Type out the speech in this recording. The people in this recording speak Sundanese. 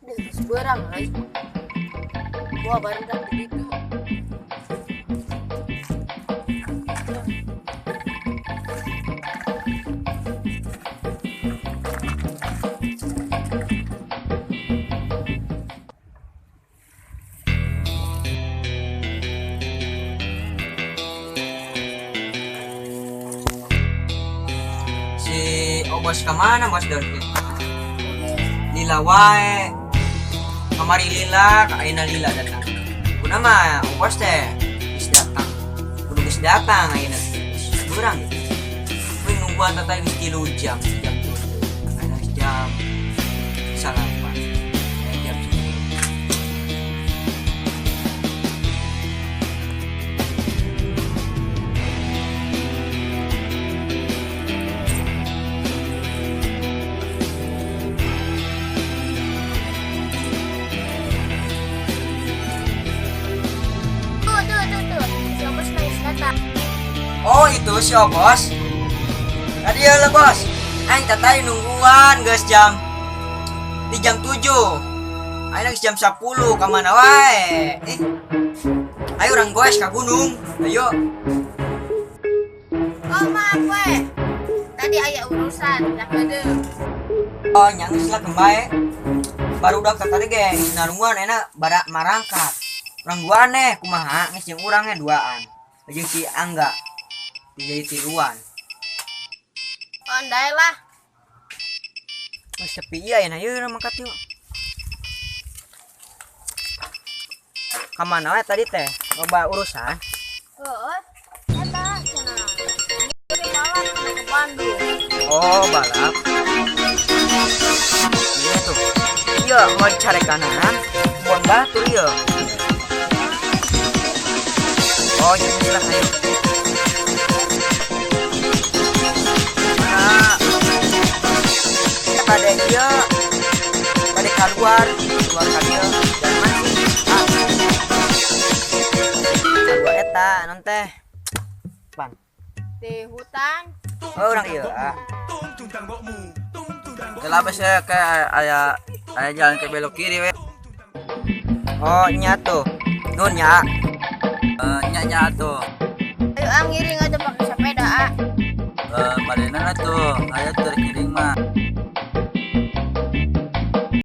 Geus beurang euy. Gua barudak di ditu. Si Obos kemana Bos Dorki? Lila wae. Kamari lila, ayeuna lila datang. Kuna mah Obos teh geus datang. Kudu geus datang ayeuna. Geus beurang gitu. Wih nungguan teh geus 3 jam, jam 7. Ayeuna geus jam 9. Jam 10. Tuh, tuh, tuh, tuh. Si Obos nangis datang. Oh itu si Obos. Tadi ya lah bos. Aing tadi nungguan geus jam di jam 7. Aing geus jam 10 ka mana wae. Ayo urang goes ka gunung. Ayo. Oh maaf we. Tadi aya urusan, dah kedeung. Oh nya geus lah kembae. Baru udah tadi ge narungguan enak bara marangkat. Urang duaan eh kumaha geus jeung urang ge duaan. Jeung si Angga. Jadi tiluan. Andai lah. Wes sepi iya ya, nah yuk mangkat yuk. Kamana we tadi teh? Loba urusan. Heeh. Eta cenah. Ini balap ke Bandung. Oh, balap. Iya tuh. Iya, mau cari kanan. Buang batu iya. Oh, iya lah ayo. Pada dia, pada keluar, keluar ka dia, dan masih. Ah. Keluar eta non teh. Pan. Di hutan. Oh, urang ieu. Ah. Kenapa saya kayak aya aya jalan ke belok kiri we? Oh, nya tuh. Nun nya. Nya nya tuh. Ayo ah ngiring aja pakai sepeda ah. Badenan tuh, aya terkiringan.